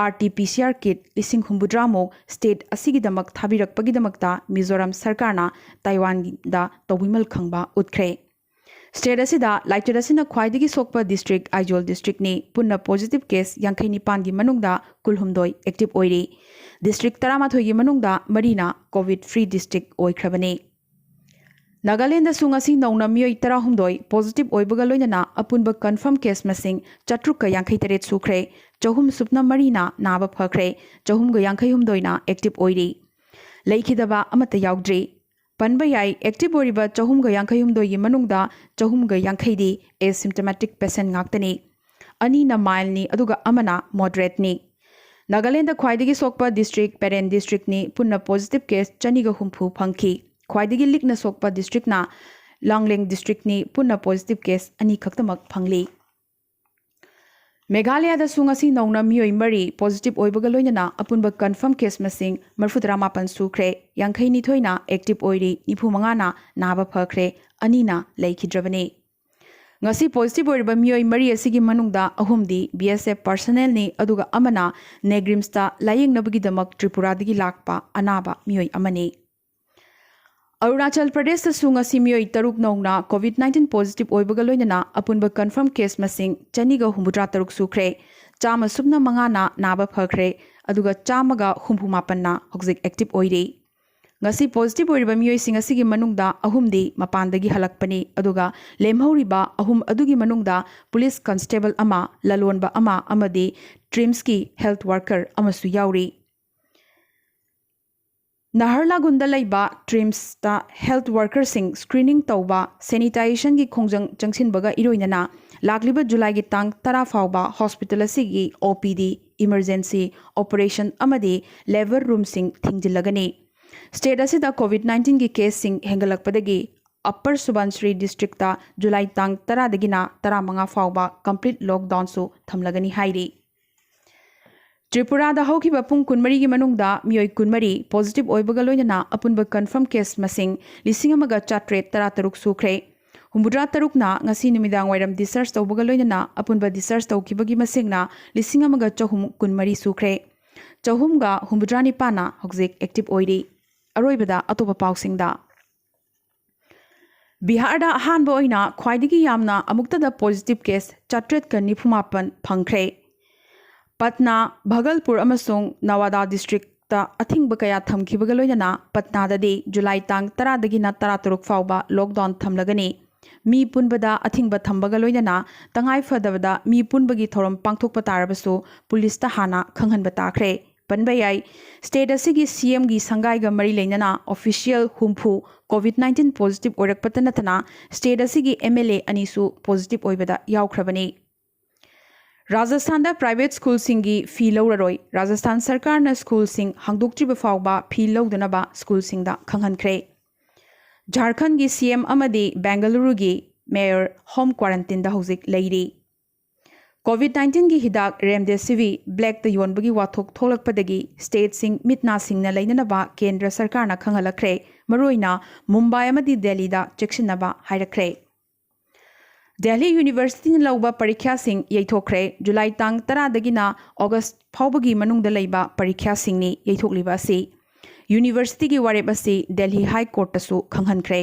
R T P C R kit ꯂꯤꯁꯤꯡ ꯍꯨꯝꯐꯨꯇꯔꯥꯃꯨꯛ ꯁ꯭ꯇꯦꯠ ꯑꯁꯤꯒꯤꯗꯃꯛ ꯊꯥꯕꯤꯔꯛꯄꯒꯤꯗꯃꯛꯇ ꯃꯤꯖꯣꯔꯥꯝ ꯁꯔꯀꯥꯔꯅ ꯇꯥꯏꯋꯥꯟꯗ ꯇꯧꯕꯤꯃꯜ ꯈꯪꯕ ꯎꯠꯈ꯭ꯔꯦ꯫ ꯁ꯭ꯇꯦꯠ ꯑꯁꯤꯗ ꯂꯥꯏꯆꯠ ꯑꯁꯤꯅ ꯈ꯭ꯋꯥꯏꯗꯒꯤ ꯁꯣꯛꯄ ꯗꯤꯁꯇ꯭ꯔꯤꯛ ꯑꯥꯏꯖꯣꯜ ꯗꯤꯁꯇ꯭ꯔꯤꯛꯅꯤ꯫ ꯄꯨꯟꯅ ꯄꯣꯖꯤꯇꯤꯚ ꯀꯦꯁ ꯌꯥꯡꯈꯩ ꯅꯤꯄꯥꯟꯒꯤ ꯃꯅꯨꯡꯗ ꯀꯨꯟꯍꯨꯝꯗꯣꯏ ꯑꯦꯛꯇꯤꯚ ꯑꯣꯏꯔꯤ꯫ ꯗꯤꯁꯇ꯭ꯔꯤꯛ ꯇꯔꯥꯃꯥꯊꯣꯏꯒꯤ ꯃꯅꯨꯡꯗ ꯃꯔꯤꯅ ꯀꯣꯚꯤꯗ ꯐ꯭ꯔꯤ ꯗꯤꯁꯇ꯭ꯔꯤꯛ ꯑꯣꯏꯈ꯭ꯔꯕꯅꯤ꯫ ꯅꯥꯒꯥꯂꯦꯟꯗꯁꯨ ꯉꯁꯤ ꯅꯧꯅ ꯃꯤꯑꯣꯏ ꯇꯔꯥꯍꯨꯝꯗꯣꯏ ꯄꯣꯖꯤꯇꯤꯚ ꯑꯣꯏꯕꯒ ꯂꯣꯏꯅꯅ ꯑꯄꯨꯟꯕ ꯀꯟꯐꯥꯔꯝ ꯀꯦꯁ ꯃꯁꯤꯡ ꯆꯥꯇ꯭ꯔꯨꯛꯀ ꯌꯥꯡꯈꯩ ꯇꯔꯦꯠ ꯁꯨꯈ꯭ꯔꯦ꯫ ꯆꯍꯨꯝ ꯁꯨꯞꯅ ꯃꯔꯤꯅ ꯅꯥꯕ ꯐꯈ꯭ꯔꯦ꯫ ꯆꯍꯨꯝꯒ ꯌꯥꯡꯈꯩ ꯍꯨꯝꯗꯣꯏꯅ ꯑꯦꯛꯇꯤꯚ ꯑꯣꯏꯔꯤ꯫ ꯂꯩꯈꯤꯗꯕ ꯑꯃꯠꯇ ꯌꯥꯎꯗ꯭ꯔꯤ꯫ ꯄꯟꯕ ꯌꯥꯏ, ꯑꯦꯛꯇꯤꯚ ꯑꯣꯏꯔꯤꯕ ꯆꯍꯨꯝꯒ ꯌꯥꯡꯈꯩ ꯍꯨꯝꯗꯣꯏꯒꯤ ꯃꯅꯨꯡꯗ ꯆꯍꯨꯝꯒ ꯌꯥꯡꯈꯩꯗꯤ ꯑꯦꯁꯤꯝꯇꯃꯦꯇꯤꯛ ꯄꯦꯁꯦꯟ ꯉꯥꯛꯇꯅꯤ꯫ ꯑꯅꯤꯅ ꯃꯥꯏꯜꯅꯤ, ꯑꯗꯨꯒ ꯑꯃꯅ ꯃꯣꯗꯔꯦꯠꯅꯤ꯫ ꯅꯥꯒꯥꯂꯦꯟꯗ ꯈ꯭ꯋꯥꯏꯗꯒꯤ ꯁꯣꯛꯄ ꯗꯤꯁꯇ꯭ꯔꯤꯛ ꯄꯦꯔꯦꯟ ꯗꯤꯁꯇ꯭ꯔꯤꯛꯅꯤ꯫ ꯄꯨꯟꯅ ꯄꯣꯖꯤꯇꯤꯚ ꯀꯦꯁ ꯆꯅꯤꯒ ꯍꯨꯝꯐꯨ ꯐꯪꯈꯤ꯫ ꯈ꯭ꯋꯥꯏꯗꯒꯤ ꯂꯤꯛꯅ ꯁꯣꯛꯄ ꯗꯤꯁꯇ꯭ꯔꯤꯛꯅ ꯂꯥꯡꯂꯦꯡ ꯗꯤꯁꯇ꯭ꯔꯤꯛꯅꯤ꯫ ꯄꯨꯟꯅ ꯄꯣꯖꯤꯇꯤꯚ ꯀꯦꯁ ꯑꯅꯤꯈꯛꯇꯃꯛ ꯐꯪꯂꯤ꯫ ꯃꯦꯘꯥꯂꯌꯥꯗꯁꯨ ꯉꯁꯤ ꯅꯧꯅ ꯃꯤꯑꯣꯏ ꯃꯔꯤ ꯄꯣꯖꯤꯇꯤꯚ ꯑꯣꯏꯕꯒ ꯂꯣꯏꯅꯅ ꯑꯄꯨꯟꯕ ꯀꯟꯐꯥꯔꯝ ꯀꯦꯁ ꯃꯁꯤꯡ ꯃꯔꯤꯐꯨꯇꯔꯥ ꯃꯥꯄꯟ ꯁꯨꯈ꯭ꯔꯦ꯫ ꯌꯥꯡꯈꯩ ꯅꯤꯊꯣꯏꯅ ꯑꯦꯛꯇꯤꯚ ꯑꯣꯏꯔꯤ, ꯅꯤꯐꯨ ꯃꯉꯥꯅ ꯅꯥꯕ ꯐꯈ꯭ꯔꯦ, ꯑꯅꯤꯅ ꯂꯩꯈꯤꯗ꯭ꯔꯕꯅꯤ꯫ ꯉꯁꯤ ꯄꯣꯖꯤꯇꯤꯚ ꯑꯣꯏꯔꯤꯕ ꯃꯤꯑꯣꯏ ꯃꯔꯤ ꯑꯁꯤꯒꯤ ꯃꯅꯨꯡꯗ ꯑꯍꯨꯝꯗꯤ ꯕꯤ ꯑꯦꯁ ꯑꯦꯐ ꯄꯥꯔꯁꯅꯦꯜꯅꯤ, ꯑꯗꯨꯒ ꯑꯃꯅ ꯅꯦꯒ꯭ꯔꯤꯝꯁꯇ ꯂꯥꯌꯦꯡꯅꯕꯒꯤꯗꯃꯛ ꯇ꯭ꯔꯤꯄꯨꯔꯥꯗꯒꯤ ꯂꯥꯛꯄ ꯑꯅꯥꯕ ꯃꯤꯑꯣꯏ ꯑꯃꯅꯤ꯫ ꯑꯔꯨꯅꯥꯆꯜ ꯄ꯭ꯔꯗꯦꯁꯇꯁꯨ ꯉꯁꯤ ꯃꯤꯑꯣꯏ ꯇꯔꯨꯛ ꯅꯧꯅ ꯀꯣꯚꯤꯗ ꯅꯥꯏꯟꯇꯤꯟ ꯄꯣꯖꯤꯇꯤꯚ ꯑꯣꯏꯕꯒ ꯂꯣꯏꯅꯅ ꯑꯄꯨꯟꯕ ꯀꯟꯐꯥꯔꯝ ꯀꯦꯁ ꯃꯁꯤꯡ ꯆꯅꯤꯒ ꯍꯨꯝꯐꯨꯇꯔꯥ ꯇꯔꯨꯛ ꯁꯨꯈ꯭ꯔꯦ꯫ ꯆꯥꯝꯃ ꯁꯨꯞꯅ ꯃꯉꯥꯅ ꯅꯥꯕ ꯐꯈ꯭ꯔꯦ, ꯑꯗꯨꯒ ꯆꯥꯝꯃꯒ ꯍꯨꯝꯐꯨ ꯃꯥꯄꯟꯅ ꯍꯧꯖꯤꯛ ꯑꯦꯛꯇꯤꯚ ꯑꯣꯏꯔꯤ꯫ ꯉꯁꯤ ꯄꯣꯖꯤꯇꯤꯚ ꯑꯣꯏꯔꯤꯕ ꯃꯤꯑꯣꯏꯁꯤꯡ ꯑꯁꯤꯒꯤ ꯃꯅꯨꯡꯗ ꯑꯍꯨꯝꯗꯤ ꯃꯄꯥꯟꯗꯒꯤ ꯍꯜꯂꯛꯄꯅꯤ, ꯑꯗꯨꯒ ꯂꯦꯝꯍꯧꯔꯤꯕ ꯑꯍꯨꯝ ꯑꯗꯨꯒꯤ ꯃꯅꯨꯡꯗ ꯄꯨꯂꯤꯁ ꯀꯟꯁꯇꯦꯕꯜ ꯑꯃ, ꯂꯂꯣꯟꯕ ꯑꯃ ꯑꯃꯗꯤ ꯇ꯭ꯔꯤꯝꯁꯀꯤ ꯍꯦꯜꯊ ꯋꯥꯔꯀꯔ ꯑꯃꯁꯨ ꯌꯥꯎꯔꯤ꯫ ꯅꯍꯔꯂꯥꯒꯨꯟꯗ ꯂꯩꯕ ꯇ꯭ꯔꯤꯝꯁꯇ ꯍꯦꯜꯊ ꯋꯥꯔꯀꯔꯁꯤꯡ ꯁ꯭ꯀ꯭ꯔꯤꯅꯤꯡ ꯇꯧꯕ, ꯁꯦꯅꯤꯇꯥꯏꯖꯦꯁꯟꯒꯤ ꯈꯣꯡꯖꯪ ꯆꯪꯁꯤꯟꯕꯒ ꯏꯔꯣꯏꯅꯅ ꯂꯥꯛꯂꯤꯕ ꯖꯨꯂꯥꯏꯒꯤ ꯇꯥꯡ ꯇꯔꯥ ꯐꯥꯎꯕ ꯍꯣꯁꯄꯤꯇꯥꯜ ꯑꯁꯤꯒꯤ ꯑꯣ ꯄꯤ ꯗꯤ, ꯏꯃꯔꯖꯦꯟꯁꯤ, ꯑꯣꯄꯔꯦꯁꯟ ꯑꯃꯗꯤ ꯂꯦꯕꯔ ꯔꯨꯝꯁꯤꯡ ꯊꯤꯡꯖꯤꯜꯂꯒꯅꯤ꯫ ꯁ꯭ꯇꯦꯠ ꯑꯁꯤꯗ ꯀꯣꯚꯤꯗ ꯅꯥꯏꯟꯇꯤꯟꯒꯤ ꯀꯦꯁꯁꯤꯡ ꯍꯦꯟꯒꯠꯂꯛꯄꯗꯒꯤ ꯑꯞꯄꯔ ꯁꯨꯕꯟꯁ꯭ꯔꯤ ꯗꯤꯁꯇ꯭ꯔꯤꯛꯇ ꯖꯨꯂꯥꯏ ꯇꯥꯡ ꯇꯔꯥꯗꯒꯤꯅ ꯇꯔꯥꯃꯉꯥ ꯐꯥꯎꯕ ꯀꯝꯄ꯭ꯂꯤꯠ ꯂꯣꯛꯗꯥꯎꯟꯁꯨ ꯊꯝꯂꯒꯅꯤ ꯍꯥꯏꯔꯤ꯫ ꯇ꯭ꯔꯤꯄꯨꯔꯥꯒꯤ ꯍꯧꯈꯤꯕ ꯄꯨꯡ ꯀꯨꯟꯃꯔꯤꯒꯤ ꯃꯅꯨꯡꯗ ꯃꯤꯑꯣꯏ ꯀꯨꯟꯃꯔꯤ ꯄꯣꯖꯤꯇꯤꯚ ꯑꯣꯏꯕꯒ ꯂꯣꯏꯅꯅ ꯑꯄꯨꯟꯕ ꯀꯟꯐꯥꯔꯝ ꯀꯦꯁ ꯃꯁꯤꯡ ꯂꯤꯁꯤꯡ ꯑꯃꯒ ꯆꯥꯇ꯭ꯔꯦꯠ ꯇꯔꯥꯇꯔꯨꯛ ꯁꯨꯈ꯭ꯔꯦ꯫ ꯍꯨꯝꯐꯨꯇꯔꯥ ꯇꯔꯨꯛꯅ ꯉꯁꯤ ꯅꯨꯃꯤꯗꯥꯡ ꯋꯥꯏꯔꯝ ꯗꯤꯁꯆꯥꯔꯖ ꯇꯧꯕꯒ ꯂꯣꯏꯅꯅ ꯑꯄꯨꯟꯕ ꯗꯤꯁꯆꯥꯔꯖ ꯇꯧꯈꯤꯕꯒꯤ ꯃꯁꯤꯡꯅ ꯂꯤꯁꯤꯡ ꯑꯃꯒ ꯆꯍꯨꯝ ꯀꯨꯟꯃꯔꯤ ꯁꯨꯈ꯭ꯔꯦ꯫ ꯆꯍꯨꯝꯒ ꯍꯨꯝꯐꯨꯇꯔꯥ ꯅꯤꯄꯥꯟꯅ ꯍꯧꯖꯤꯛ ꯑꯦꯛꯇꯤꯚ ꯑꯣꯏꯔꯤ꯫ ꯑꯔꯣꯏꯕꯗ ꯑꯇꯣꯞꯄ ꯄꯥꯎꯁꯤꯡꯗ꯫ ꯕꯤꯍꯥꯔꯗ ꯑꯍꯥꯟꯕ ꯑꯣꯏꯅ ꯈ꯭ꯋꯥꯏꯗꯒꯤ ꯌꯥꯝꯅ ꯑꯃꯨꯛꯇꯗ ꯄꯣꯖꯤꯇꯤꯚ ꯀꯦꯁ ꯆꯥꯇ꯭ꯔꯦꯠꯀ ꯅꯤꯐꯨ ꯃꯥꯄꯟ ꯐꯪꯈ꯭ꯔꯦ꯫ ꯄꯠꯅꯥ, ꯚꯒꯜꯄꯨꯔ ꯑꯃꯁꯨꯡ ꯅꯋꯥꯗꯥ ꯗꯤꯁꯇ꯭ꯔꯤꯛꯇ ꯑꯊꯤꯡꯕ ꯀꯌꯥ ꯊꯝꯈꯤꯕꯒ ꯂꯣꯏꯅꯅ ꯄꯠꯅꯥꯗꯗꯤ ꯖꯨꯂꯥꯏ ꯇꯥꯡ ꯇꯔꯥꯗꯒꯤꯅ ꯇꯔꯥꯇꯔꯨꯛ ꯐꯥꯎꯕ ꯂꯣꯛꯗꯥꯎꯟ ꯊꯝꯂꯒꯅꯤ꯫ ꯃꯤ ꯄꯨꯟꯕꯗ ꯑꯊꯤꯡꯕ ꯊꯝꯕꯒ ꯂꯣꯏꯅꯅ ꯇꯉꯥꯏ ꯐꯗꯕꯗ ꯃꯤ ꯄꯨꯟꯕꯒꯤ ꯊꯧꯔꯝ ꯄꯥꯡꯊꯣꯛꯄ ꯇꯥꯔꯕꯁꯨ ꯄꯨꯂꯤꯁꯇ ꯍꯥꯟꯅ ꯈꯪꯍꯟꯕ ꯇꯥꯈ꯭ꯔꯦ꯫ ꯄꯟꯕ ꯌꯥꯏ, ꯁ꯭ꯇꯦꯠ ꯑꯁꯤꯒꯤ ꯁꯤꯑꯦꯝꯒꯤ ꯁꯪꯒꯥꯏꯒ ꯃꯔꯤ ꯂꯩꯅꯅ ꯑꯣꯐꯤꯁꯤꯌꯦꯜ ꯍꯨꯝꯐꯨ ꯀꯣꯚꯤꯗ ꯅꯥꯏꯟꯇꯤꯟ ꯄꯣꯖꯤꯇꯤꯚ ꯑꯣꯏꯔꯛꯄꯇ ꯅꯠꯇꯅ ꯁ꯭ꯇꯦꯠ ꯑꯁꯤꯒꯤ ꯑꯦꯝ ꯑꯦꯜ ꯑꯦ ꯑꯅꯤꯁꯨ ꯄꯣꯖꯤꯇꯤꯚ ꯑꯣꯏꯕꯗ ꯌꯥꯎꯈ꯭ꯔꯕꯅꯤ꯫ ꯔꯥꯖꯁꯊꯥꯟꯗ ꯄ꯭ꯔꯥꯏꯚꯦꯠ ꯁ꯭ꯀꯨꯜꯁꯤꯡꯒꯤ ꯐꯤ ꯂꯧꯔꯔꯣꯏ꯫ ꯔꯥꯖꯁꯊꯥꯟ ꯁꯔꯀꯥꯔꯅ ꯁ꯭ꯀꯨꯜꯁꯤꯡ ꯍꯥꯡꯗꯣꯛꯇ꯭ꯔꯤꯕ ꯐꯥꯎꯕ ꯐꯤ ꯂꯧꯗꯅꯕ ꯁ꯭ꯀꯨꯜꯁꯤꯡꯗ ꯈꯪꯍꯟꯈ꯭ꯔꯦ꯫ ꯖꯥꯔꯈꯟꯗꯒꯤ ꯁꯤꯑꯦꯝ ꯑꯃꯗꯤ ꯕꯦꯡꯒꯂꯨꯔꯨꯒꯤ ꯃꯦꯌꯔ ꯍꯣꯝ ꯀ꯭ꯋꯥꯔꯟꯇꯤꯟꯗ ꯍꯧꯖꯤꯛ ꯂꯩꯔꯤ꯫ ꯀꯣꯚꯤꯗ ꯅꯥꯏꯟꯇꯤꯟꯒꯤ ꯍꯤꯗꯥꯛ ꯔꯦꯝꯗꯦꯁꯤꯚꯤ ꯕ꯭ꯂꯦꯛꯇ ꯌꯣꯟꯕꯒꯤ ꯋꯥꯊꯣꯛ ꯊꯣꯛꯂꯛꯄꯗꯒꯤ ꯁ꯭ꯇꯦꯠꯁꯤꯡ ꯃꯤꯠ ꯅꯥ ꯁꯤꯡꯅ ꯂꯩꯅꯅꯕ ꯀꯦꯟꯗ꯭ꯔ ꯁꯔꯀꯥꯔꯅ ꯈꯪꯍꯜꯂꯛꯈ꯭ꯔꯦ꯫ ꯃꯔꯨꯑꯣꯏꯅ ꯃꯨꯝꯕꯥꯏ ꯑꯃꯗꯤ ꯗꯦꯜꯂꯤꯗ ꯆꯦꯛꯁꯤꯟꯅꯕ ꯍꯥꯏꯔꯛꯈ꯭ꯔꯦ꯫ ꯗꯦꯜꯂꯤ ꯌꯨꯅꯤꯚꯔꯁꯤꯇꯤꯅ ꯂꯧꯕ ꯄꯔꯤꯈ꯭ꯌꯥꯁꯤꯡ ꯌꯩꯊꯣꯛꯈ꯭ꯔꯦ꯫ ꯖꯨꯂꯥꯏ ꯇꯥꯡ ꯇꯔꯥꯗꯒꯤꯅ ꯑꯣꯒꯁ ꯐꯥꯎꯕꯒꯤ ꯃꯅꯨꯡꯗ ꯂꯩꯕ ꯄꯔꯤꯈ꯭ꯌꯥꯁꯤꯡꯅꯤ ꯌꯩꯊꯣꯛꯂꯤꯕ ꯑꯁꯤ꯫ ꯌꯨꯅꯤꯚꯔꯁꯤꯇꯤꯒꯤ ꯋꯥꯔꯦꯞ ꯑꯁꯤ ꯗꯦꯜꯂꯤ ꯍꯥꯏ ꯀꯣꯔꯠꯇꯁꯨ ꯈꯪꯍꯟꯈ꯭ꯔꯦ꯫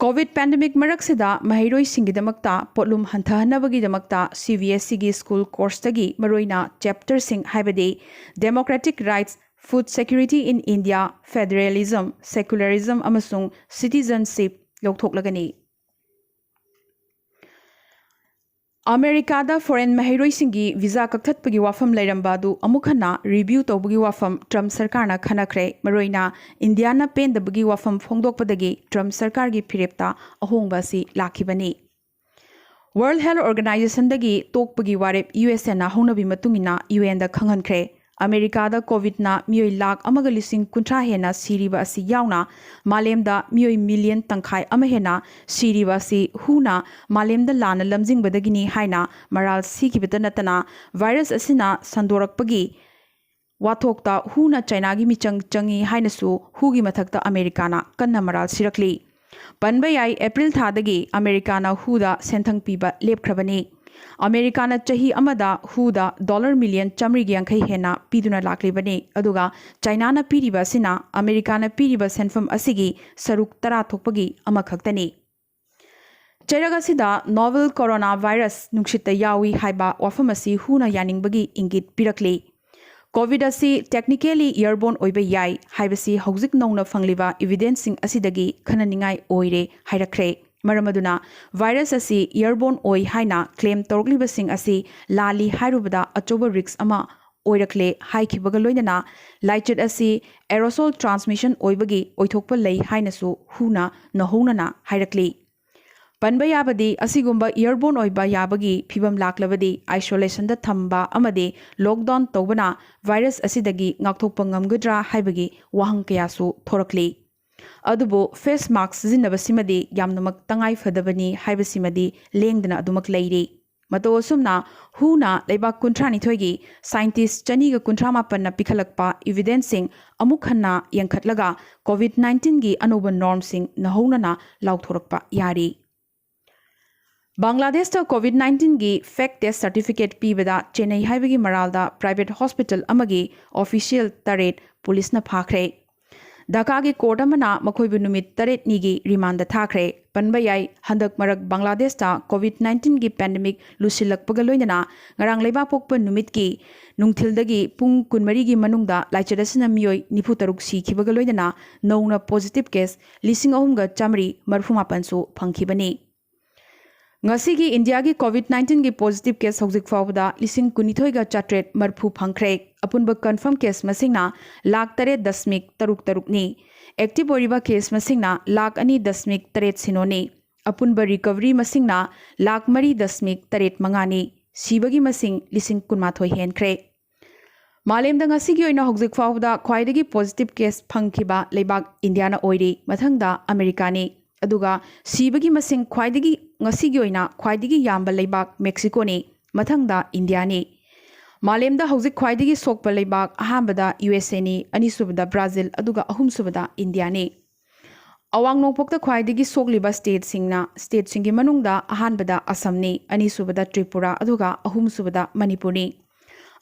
ꯀꯣꯚꯤꯗ ꯄꯦꯟꯗꯦꯃꯤꯛ ꯃꯔꯛꯁꯤꯗ ꯃꯍꯩꯔꯣꯏꯁꯤꯡꯒꯤꯗꯃꯛꯇ ꯄꯣꯠꯂꯨꯝ ꯍꯟꯊꯍꯟꯅꯕꯒꯤꯗꯃꯛꯇ ꯁꯤ ꯕꯤ ꯑꯦꯁ ꯏꯒꯤ ꯁ꯭ꯀꯨꯜ ꯀꯣꯔꯁꯇꯒꯤ ꯃꯔꯨꯑꯣꯏꯅ ꯆꯦꯞꯇꯔꯁꯤꯡ ꯍꯥꯏꯕꯗꯤ Democratic Rights, Food Security in India, Federalism, Secularism ꯑꯃꯁꯨꯡ Citizenship ꯂꯧꯊꯣꯛꯂꯒꯅꯤ꯫ ꯑꯃꯦꯔꯤꯀꯥꯗ ꯐꯣꯔꯦꯟ ꯃꯍꯩꯔꯣꯏꯁꯤꯡꯒꯤ ꯚꯤꯖꯥ ꯀꯛꯊꯠꯄꯒꯤ ꯋꯥꯐꯝ ꯂꯩꯔꯝꯕ ꯑꯗꯨ ꯑꯃꯨꯛ ꯍꯟꯅ ꯔꯤꯚ꯭ꯌꯨ ꯇꯧꯕꯒꯤ ꯋꯥꯐꯝ ꯇ꯭ꯔꯝꯞ ꯁꯔꯀꯥꯔꯅ ꯈꯟꯅꯈ꯭ꯔꯦ꯫ ꯃꯔꯨꯑꯣꯏꯅ ꯏꯟꯗꯤꯌꯥꯅ ꯄꯦꯟꯗꯕꯒꯤ ꯋꯥꯐꯝ ꯐꯣꯡꯗꯣꯛꯄꯗꯒꯤ ꯇ꯭ꯔꯝꯞ ꯁꯔꯀꯥꯔꯒꯤ ꯐꯤꯔꯦꯞꯇ ꯑꯍꯣꯡꯕ ꯑꯁꯤ ꯂꯥꯛꯈꯤꯕꯅꯤ꯫ ꯋꯥꯔꯜꯗ ꯍꯦꯜꯊ ꯑꯣꯔꯒꯅꯥꯏꯖꯦꯁꯟꯗꯒꯤ ꯇꯣꯛꯄꯒꯤ ꯋꯥꯔꯦꯞ ꯌꯨ ꯑꯦꯁ ꯑꯦꯅ ꯍꯧꯅꯕꯤ ꯃꯇꯨꯡ ꯏꯟꯅ ꯌꯨ ꯑꯦꯟꯗ ꯈꯪꯍꯟꯈ꯭ꯔꯦ꯫ ꯑꯃꯦꯔꯤꯀꯥꯗ ꯀꯣꯚꯤꯗꯅ ꯃꯤꯑꯣꯏ ꯂꯥꯈ ꯑꯃꯒ ꯂꯤꯁꯤꯡ ꯀꯨꯟꯊ꯭ꯔꯥ ꯍꯦꯟꯅ ꯁꯤꯔꯤꯕ ꯑꯁꯤ ꯌꯥꯎꯅ ꯃꯥꯂꯦꯝꯗ ꯃꯤꯑꯣꯏ ꯃꯤꯂꯤꯌꯟ ꯇꯪꯈꯥꯏ ꯑꯃ ꯍꯦꯟꯅ ꯁꯤꯔꯤꯕ ꯑꯁꯤ ꯍꯨꯅ ꯃꯥꯂꯦꯝꯗ ꯂꯥꯟꯅ ꯂꯝꯖꯤꯡꯕꯗꯒꯤꯅꯤ ꯍꯥꯏꯅ ꯃꯔꯥꯜ ꯁꯤꯈꯤꯕꯇ ꯅꯠꯇꯅ ꯚꯥꯏꯔꯁ ꯑꯁꯤꯅ ꯁꯟꯗꯣꯔꯛꯄꯒꯤ ꯋꯥꯊꯣꯛꯇ ꯍꯨꯅ ꯆꯥꯏꯅꯥꯒꯤ ꯃꯤꯆꯪ ꯆꯪꯏ ꯍꯥꯏꯅꯁꯨ ꯍꯨꯒꯤ ꯃꯊꯛꯇ ꯑꯃꯦꯔꯤꯀꯥꯅ ꯀꯟꯅ ꯃꯔꯥꯜ ꯁꯤꯔꯛꯂꯤ꯫ ꯄꯟꯕ ꯌꯥꯏ, ꯑꯦꯄ꯭ꯔꯤꯜ ꯊꯥꯗꯒꯤ ꯑꯃꯦꯔꯤꯀꯥꯅ ꯍꯨꯗ ꯁꯦꯟꯊꯪ ꯄꯤꯕ ꯂꯦꯞꯈ꯭ꯔꯕꯅꯤ꯫ ꯑꯃꯦꯔꯤꯀꯥꯅ ꯆꯍꯤ ꯑꯃꯗ ꯍꯨꯗ ꯗꯣꯂꯔ ꯃꯤꯂꯤꯌꯟ ꯆꯥꯃꯔꯤꯒ ꯌꯥꯡꯈꯩ ꯍꯦꯟꯅ ꯄꯤꯗꯨꯅ ꯂꯥꯛꯂꯤꯕꯅꯤ, ꯑꯗꯨꯒ ꯆꯥꯏꯅꯥꯅ ꯄꯤꯔꯤꯕ ꯑꯁꯤꯅ ꯑꯃꯦꯔꯤꯀꯥꯅ ꯄꯤꯔꯤꯕ ꯁꯦꯟꯐꯝ ꯑꯁꯤꯒꯤ ꯁꯔꯨꯛ ꯇꯔꯥ ꯊꯣꯛꯄꯒꯤ ꯑꯃꯈꯛꯇꯅꯤ꯫ ꯆꯩꯔꯛ ꯑꯁꯤꯗ ꯅꯣꯚꯦꯜ ꯀꯣꯔꯣꯅꯥ ꯚꯥꯏꯔꯁ ꯅꯨꯡꯁꯤꯠꯇ ꯌꯥꯎꯏ ꯍꯥꯏꯕ ꯋꯥꯐꯝ ꯑꯁꯤ ꯍꯨꯅ ꯌꯥꯅꯤꯡꯕꯒꯤ ꯏꯪꯒꯤꯠ ꯄꯤꯔꯛꯂꯤ꯫ ꯀꯣꯚꯤꯗ ꯑꯁꯤ ꯇꯦꯛꯅꯤꯀꯦꯂꯤ ꯏꯌꯔꯕꯣꯟ ꯑꯣꯏꯕ ꯌꯥꯏ ꯍꯥꯏꯕꯁꯤ ꯍꯧꯖꯤꯛ ꯅꯧꯅ ꯐꯪꯂꯤꯕ ꯏꯚꯤꯗꯦꯟꯁꯁꯤꯡ ꯑꯁꯤꯗꯒꯤ ꯈꯟꯅꯅꯤꯡꯉꯥꯏ ꯑꯣꯏꯔꯦ ꯍꯥꯏꯔꯛꯈ꯭ꯔꯦ꯫ ꯃꯔꯝ ꯑꯗꯨꯅ ꯚꯥꯏꯔꯁ ꯑꯁꯤ ꯏꯌꯔꯕꯣꯟ ꯑꯣꯏ ꯍꯥꯏꯅ ꯀ꯭ꯂꯦꯝ ꯇꯧꯔꯛꯂꯤꯕꯁꯤꯡ ꯑꯁꯤ ꯂꯥꯜꯂꯤ ꯍꯥꯏꯔꯨꯕꯗ ꯑꯆꯧꯕ ꯔꯤꯁ꯭ꯛ ꯑꯃ ꯑꯣꯏꯔꯛꯂꯦ ꯍꯥꯏꯈꯤꯕꯒ ꯂꯣꯏꯅꯅ ꯂꯥꯏꯆꯠ ꯑꯁꯤ ꯑꯦꯔꯣꯁꯣꯜ ꯇ꯭ꯔꯥꯟꯁꯃꯤꯁꯟ ꯑꯣꯏꯕꯒꯤ ꯑꯣꯏꯊꯣꯛꯄ ꯂꯩ ꯍꯥꯏꯅꯁꯨ ꯍꯨꯅ ꯅꯧꯍꯧꯅꯅ ꯍꯥꯏꯔꯛꯂꯤ꯫ ꯄꯟꯕ ꯌꯥꯕꯗꯤ, ꯑꯁꯤꯒꯨꯝꯕ ꯏꯌꯔꯕꯣꯟ ꯑꯣꯏꯕ ꯌꯥꯕꯒꯤ ꯐꯤꯚꯝ ꯂꯥꯛꯂꯕꯗꯤ ꯑꯥꯏꯁꯣꯂꯦꯁꯟꯗ ꯊꯝꯕ ꯑꯃꯗꯤ ꯂꯣꯛꯗꯥꯎꯟ ꯇꯧꯕꯅ ꯚꯥꯏꯔꯁ ꯑꯁꯤꯗꯒꯤ ꯉꯥꯛꯊꯣꯛꯄ ꯉꯝꯒꯗ꯭ꯔꯥ ꯍꯥꯏꯕꯒꯤ ꯋꯥꯍꯪ ꯀꯌꯥꯁꯨ ꯊꯣꯔꯛꯂꯤ꯫ ꯑꯗꯨꯕꯨ ꯐꯦꯁ ꯃꯥꯁ꯭ꯛ ꯁꯤꯖꯤꯟꯅꯕꯁꯤꯃꯗꯤ ꯌꯥꯝꯅꯃꯛ ꯇꯉꯥꯏ ꯐꯗꯕꯅꯤ ꯍꯥꯏꯕꯁꯤꯃꯗꯤ ꯂꯦꯡꯗꯅ ꯑꯗꯨꯃꯛ ꯂꯩꯔꯤ꯫ ꯃꯇꯧ ꯑꯁꯨꯝꯅ ꯍꯨꯅ ꯂꯩꯕꯥꯛ ꯀꯨꯟꯊ꯭ꯔꯥꯅꯤꯊꯣꯏꯒꯤ ꯁꯥꯏꯟꯇꯤꯁ꯭ꯠ ꯆꯅꯤꯒ ꯀꯨꯟꯊ꯭ꯔꯥ ꯃꯥꯄꯟꯅ ꯄꯤꯈꯠꯂꯛꯄ ꯏꯚꯤꯗꯦꯟꯁꯁꯤꯡ ꯑꯃꯨꯛ ꯍꯟꯅ ꯌꯦꯡꯈꯠꯂꯒ ꯀꯣꯚꯤꯗ ꯅꯥꯏꯟꯇꯤꯟꯒꯤ ꯑꯅꯧꯕ ꯅꯣꯔꯝꯁꯤꯡ ꯅꯧꯍꯧꯅꯅ ꯂꯥꯎꯊꯣꯔꯛꯄ ꯌꯥꯔꯤ꯫ ꯕꯪꯒ꯭ꯂꯥꯗꯦꯁꯇ ꯀꯣꯚꯤꯗ ꯅꯥꯏꯟꯇꯤꯟꯒꯤ ꯐꯦꯛ ꯇꯦꯁ꯭ꯠ ꯁꯔꯇꯤꯐꯤꯀꯦꯠ ꯄꯤꯕꯗ ꯆꯦꯟꯅꯩ ꯍꯥꯏꯕꯒꯤ ꯃꯔꯥꯜꯗ ꯄ꯭ꯔꯥꯏꯚꯦꯠ ꯍꯣꯁꯄꯤꯇꯥꯜ ꯑꯃꯒꯤ ꯑꯣꯐꯤꯁꯤꯌꯦꯜ ꯇꯔꯦꯠ ꯄꯨꯂꯤꯁꯅ ꯐꯥꯈ꯭ꯔꯦ꯫ ꯙꯥꯀꯥꯒꯤ ꯀꯣꯔꯠ ꯑꯃꯅ ꯃꯈꯣꯏꯕꯨ ꯅꯨꯃꯤꯠ ꯇꯔꯦꯠꯅꯤꯒꯤ ꯔꯤꯃꯥꯟꯗ ꯊꯥꯈ꯭ꯔꯦ꯫ ꯄꯟꯕ ꯌꯥꯏ, ꯍꯟꯗꯛ ꯃꯔꯛ ꯕꯪꯒ꯭ꯂꯥꯗꯦꯁꯇ ꯀꯣꯚꯤꯗ ꯅꯥꯏꯟꯇꯤꯟꯒꯤ ꯄꯦꯟꯗꯦꯃꯤꯛ ꯂꯨꯁꯤꯜꯂꯛꯄꯒ ꯂꯣꯏꯅꯅ ꯉꯔꯥꯡ ꯂꯩꯕꯥꯛꯄꯣꯛꯄ ꯅꯨꯃꯤꯠꯀꯤ ꯅꯨꯡꯊꯤꯜꯗꯒꯤ ꯄꯨꯡ ꯀꯨꯟꯃꯔꯤꯒꯤ ꯃꯅꯨꯡꯗ ꯂꯥꯏꯆꯠ ꯑꯁꯤꯅ ꯃꯤꯑꯣꯏ ꯅꯤꯐꯨ ꯇꯔꯨꯛ ꯁꯤꯈꯤꯕꯒ ꯂꯣꯏꯅꯅ ꯅꯧꯅ ꯄꯣꯖꯤꯇꯤꯚ ꯀꯦꯁ ꯂꯤꯁꯤꯡ ꯑꯍꯨꯝꯒ ꯆꯥꯃꯔꯤ ꯃꯔꯤꯐꯨ ꯃꯥꯄꯟꯁꯨ ꯐꯪꯈꯤꯕꯅꯤ꯫ ꯉꯁꯤꯒꯤ ꯏꯟꯗꯤꯌꯥꯒꯤ ꯀꯣꯚꯤꯗ ꯅꯥꯏꯟꯇꯤꯟꯒꯤ ꯄꯣꯖꯤꯇꯤꯚ ꯀꯦꯁ ꯍꯧꯖꯤꯛ ꯐꯥꯎꯕꯗ ꯂꯤꯁꯤꯡ ꯀꯨꯟꯅꯤꯊꯣꯏꯒ ꯆꯥꯇ꯭ꯔꯦꯠ ꯃꯔꯤꯐꯨ ꯐꯪꯈ꯭ꯔꯦ꯫ ꯑꯄꯨꯟꯕ ꯀꯟꯐꯥꯔꯝ ꯀꯦꯁ ꯃꯁꯤꯡꯅ ꯂꯥꯈ ꯇꯔꯦꯠ ꯗꯁꯃꯤꯛ ꯇꯔꯨꯛ ꯇꯔꯨꯛꯅꯤ꯫ ꯑꯦꯛꯇꯤꯚ ꯑꯣꯏꯔꯤꯕ ꯀꯦꯁ ꯃꯁꯤꯡꯅ ꯂꯥꯈ ꯑꯅꯤ ꯗꯁꯃꯤꯛ ꯇꯔꯦꯠ ꯁꯤꯅꯣꯅꯤ꯫ ꯑꯄꯨꯟꯕ ꯔꯤꯀꯚꯔꯤ ꯃꯁꯤꯡꯅ ꯂꯥꯈ ꯃꯔꯤ ꯗꯁꯃꯤꯛ ꯇꯔꯦꯠ ꯃꯉꯥꯅꯤ꯫ ꯁꯤꯕꯒꯤ ꯃꯁꯤꯡ ꯂꯤꯁꯤꯡ ꯀꯨꯟꯃꯥꯊꯣꯏ ꯍꯦꯟꯈ꯭ꯔꯦ꯫ ꯃꯥꯂꯦꯝꯗ ꯉꯁꯤꯒꯤ ꯑꯣꯏꯅ ꯍꯧꯖꯤꯛ ꯐꯥꯎꯕꯗ ꯈ꯭ꯋꯥꯏꯗꯒꯤ ꯄꯣꯖꯤꯇꯤꯚ ꯀꯦꯁ ꯐꯪꯈꯤꯕ ꯂꯩꯕꯥꯛ ꯏꯟꯗꯤꯌꯥꯅ ꯑꯣꯏꯔꯤ, ꯃꯊꯪꯗ ꯑꯃꯦꯔꯤꯀꯥꯅꯤ꯫ ꯑꯗꯨꯒ ꯁꯤꯕꯒꯤ ꯃꯁꯤꯡ ꯈ꯭ꯋꯥꯏꯗꯒꯤ, ꯉꯁꯤꯒꯤ ꯑꯣꯏꯅ ꯈ꯭ꯋꯥꯏꯗꯒꯤ ꯌꯥꯝꯕ ꯂꯩꯕꯥꯛ ꯃꯦꯛꯁꯤꯀꯣꯅꯤ, ꯃꯊꯪꯗ ꯏꯟꯗꯤꯌꯥꯅꯤ꯫ ꯃꯥꯂꯦꯝꯗ ꯍꯧꯖꯤꯛ ꯈ꯭ꯋꯥꯏꯗꯒꯤ ꯁꯣꯛꯄ ꯂꯩꯕꯥꯛ ꯑꯍꯥꯟꯕꯗ ꯌꯨ ꯑꯦꯁ ꯑꯦꯅꯤ, ꯑꯅꯤꯁꯨꯕꯗ ꯕ꯭ꯔꯥꯖꯤꯜ, ꯑꯗꯨꯒ ꯑꯍꯨꯝꯁꯨꯕꯗ ꯏꯟꯗꯤꯌꯥꯅꯤ꯫ ꯑꯋꯥꯡ ꯅꯣꯡꯄꯣꯛꯇ ꯈ꯭ꯋꯥꯏꯗꯒꯤ ꯁꯣꯛꯂꯤꯕ ꯁ꯭ꯇꯦꯠꯁꯤꯡꯅ, ꯁ꯭ꯇꯦꯠꯁꯤꯡꯒꯤ ꯃꯅꯨꯡꯗ ꯑꯍꯥꯟꯕꯗ ꯑꯁꯥꯝꯅꯤ, ꯑꯅꯤꯁꯨꯕꯗ ꯇ꯭ꯔꯤꯄꯨꯔꯥ, ꯑꯗꯨꯒ ꯑꯍꯨꯝꯁꯨꯕꯗ ꯃꯅꯤꯄꯨꯔꯅꯤ꯫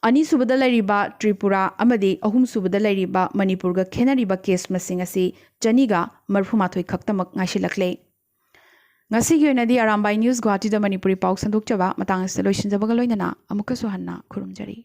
ꯑꯅꯤꯁꯨꯕꯗ ꯂꯩꯔꯤꯕ ꯇ꯭ꯔꯤꯄꯨꯔꯥ ꯑꯃꯗꯤ ꯑꯍꯨꯝꯁꯨꯕꯗ ꯂꯩꯔꯤꯕ ꯃꯅꯤꯄꯨꯔꯒ ꯈꯦꯠꯅꯔꯤꯕ ꯀꯦꯁ ꯃꯁꯤꯡ ꯑꯁꯤ ꯆꯅꯤꯒ ꯃꯔꯐꯨ ꯃꯥꯊꯣꯏ ꯈꯛꯇꯃꯛ ꯉꯥꯏꯁꯤꯜꯂꯛꯂꯦ꯫ ꯉꯁꯤꯒꯤ ꯑꯣꯏꯅꯗꯤ ꯑꯔꯥꯝꯕꯥꯏ ꯅ꯭ꯌꯨꯁ ꯒꯨꯋꯥꯍꯥꯇꯤꯗ ꯃꯅꯤꯄꯨꯔꯤ ꯄꯥꯎ ꯁꯟꯗꯣꯛꯆꯕ ꯃꯇꯥꯡ ꯑꯁꯤꯗ ꯂꯣꯏꯁꯤꯟꯖꯕꯒ ꯂꯣꯏꯅꯅ ꯑꯃꯨꯛꯀꯁꯨ ꯍꯟꯅ ꯈꯨꯔꯨꯝꯖꯔꯤ꯫